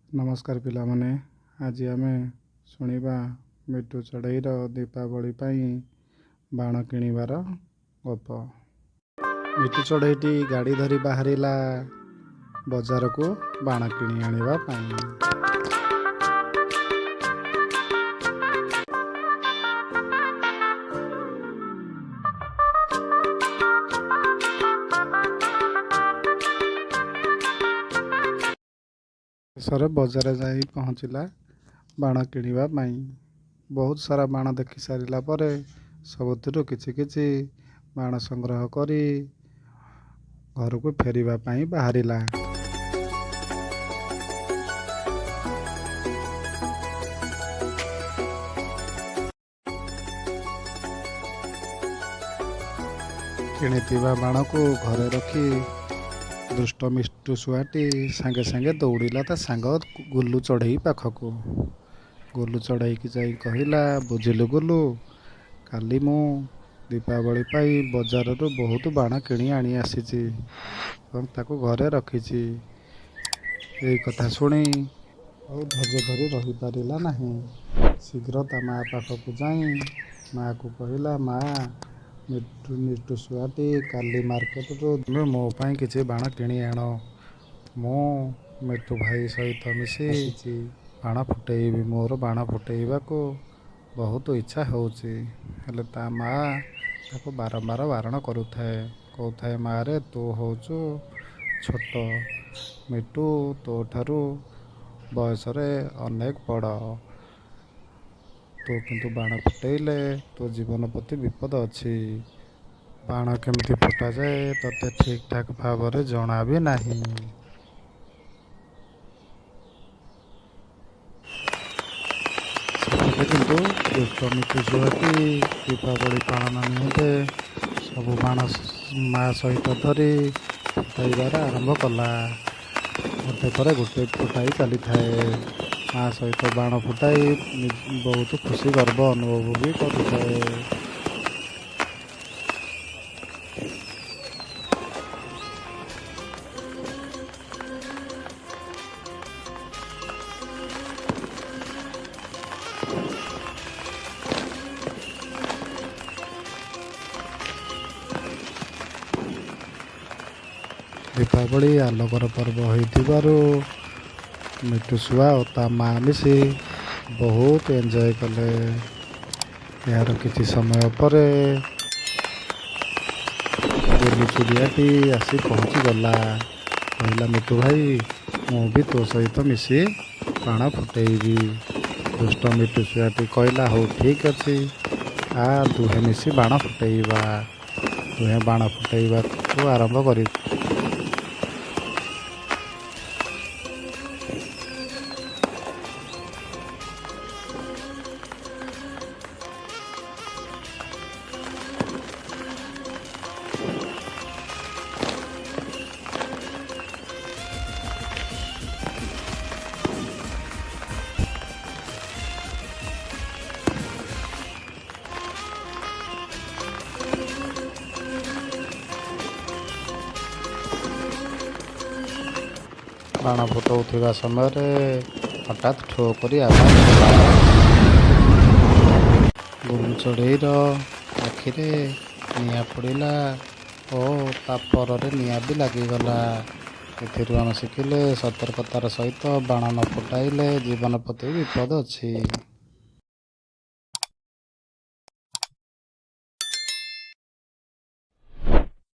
ନମସ୍କାର ପିଲାମାନେ, ଆଜି ଆମେ ଶୁଣିବା ମିଟୁ ଚଢ଼େଇର ଦୀପାବଳି ପାଇଁ ବାଣ କିଣିବାର ଗପ। ମିଟୁ ଚଢ଼େଇଟି ଗାଡ଼ି ଧରି ବାହାରିଲା ବଜାରକୁ ବାଣ କିଣି ଆଣିବା ପାଇଁ। ଶେଷରେ ବଜାର ଯାଇ ପହଞ୍ଚିଲା ବାଣ କିଣିବା ପାଇଁ। ବହୁତ ସାରା ବାଣ ଦେଖି ସାରିଲା ପରେ ସବୁଥିରୁ କିଛି କିଛି ବାଣ ସଂଗ୍ରହ କରି ଘରକୁ ଫେରିବା ପାଇଁ ବାହାରିଲା। କିଣିଥିବା ବାଣକୁ ଘରେ ରଖି ଦୁଷ୍ଟ ମିଟୁ ଶୁଆଟି ସାଙ୍ଗେ ସାଙ୍ଗେ ଦୌଡ଼ିଲା ତା ସାଙ୍ଗ ଗୁଲୁ ଚଢ଼େଇ ପାଖକୁ। ଗୁଲୁ ଚଢ଼େଇକି ଯାଇ କହିଲା, ବୁଝିଲୁ ଗୁଲୁ, କାଲି ମୁଁ ଦୀପାବଳି ପାଇଁ ବଜାରରୁ ବହୁତ ବାଣ କିଣି ଆଣି ଆସିଛି ଏବଂ ତାକୁ ଘରେ ରଖିଛି। ଏଇ କଥା ଶୁଣି ଆଉ ଧୈର୍ଯ୍ୟ ଧରି ରହିପାରିଲା ନାହିଁ। ଶୀଘ୍ର ତା ମା ପାଖକୁ ଯାଇ ମାଆକୁ କହିଲା, ମା, ମିଟୁ ଶୁଆଟି କାଲି ମାର୍କେଟରୁ ତୁମେ ମୋ ପାଇଁ କିଛି ବାଣ କିଣି ଆଣ। ମୁଁ ମିଟୁ ଭାଇ ସହିତ ମିଶି ବାଣ ଫୁଟେଇବି। ମୋର ବାଣ ଫୁଟେଇବାକୁ ବହୁତ ଇଚ୍ଛା ହେଉଛି। ହେଲେ ତା ମା ତାକୁ ବାରମ୍ବାର ବାରଣ କରୁଥାଏ। କହୁଥାଏ, ମାରେ, ତୁ ହେଉଛୁ ଛୋଟ, ମିଟୁ ତୋ ଠାରୁ ବୟସରେ ଅନେକ ବଡ଼। ତୁ କିନ୍ତୁ ବାଣ ଫୁଟେଇଲେ ତୋ ଜୀବନ ପ୍ରତି ବିପଦ ଅଛି। ବାଣ କେମିତି ଫୁଟାଯାଏ ତୋତେ ଠିକ୍ ଠାକ୍ ଭାବରେ ଜଣା ବି ନାହିଁ। ସେପଟେ କିନ୍ତୁ ଦୁଷ୍ଟ ମିଟୁ ଶୁଆଟି ଦୀପାବଳି ପାଳନ ନିମନ୍ତେ ସବୁ ବାଣ ମା ସହିତ ଧରି ଫୁଟାଇବାର ଆରମ୍ଭ କଲା। ଗୋଟେ ପରେ ଗୋଟେ ଫୁଟାଇ ଚାଲିଥାଏ। ମା ସହିତ ବାଣ ଫୁଟାଇ ବହୁତ ଖୁସି, ଗର୍ବ ଅନୁଭବ ବି କରୁଥାଏ। ଦୀପାବଳି ଆଲୋକର ପର୍ବ ହୋଇଥିବାରୁ ମିଟୁ ଶୁଆ ଓ ତା ମା ମିଶି ବହୁତ ଏନ୍ଜୟ କଲେ। ଏହାର କିଛି ସମୟ ପରେ ଗୁଲୁ ଚିଡ଼ିଆଟି ଆସି ପହଞ୍ଚିଗଲା। କହିଲା, ମିଟୁ ଭାଇ, ମୁଁ ବି ତୋ ସହିତ ମିଶି ବାଣ ଫୁଟେଇବି। ଦୁଷ୍ଟ ମିଟୁ ଶୁଆଟି କହିଲା, ହଉ ଠିକ୍ ଅଛି, ଆ ଦୁହେଁ ମିଶି ବାଣ ଫୁଟେଇବା। ଦୁହେଁ ବାଣ ଫୁଟେଇବାକୁ ଆରମ୍ଭ କରି ବାଣ ଫୁଟଉଥିବା ସମୟରେ ହଠାତ୍ ଠୋ କରି ଆବାଜ ହେଲା। ଗୁଲୁ ଚଢ଼େଇର ଆଖିରେ ନିଆଁ ପଡ଼ିଲା ଓ ତା ପରରେ ନିଆଁ ବି ଲାଗିଗଲା। ଏଥିରୁ ଆମେ ଶିଖିଲେ, ସତର୍କତାର ସହିତ ବାଣ ନ ଫୁଟାଇଲେ ଜୀବନ ପ୍ରତି ବିପଦ ଅଛି।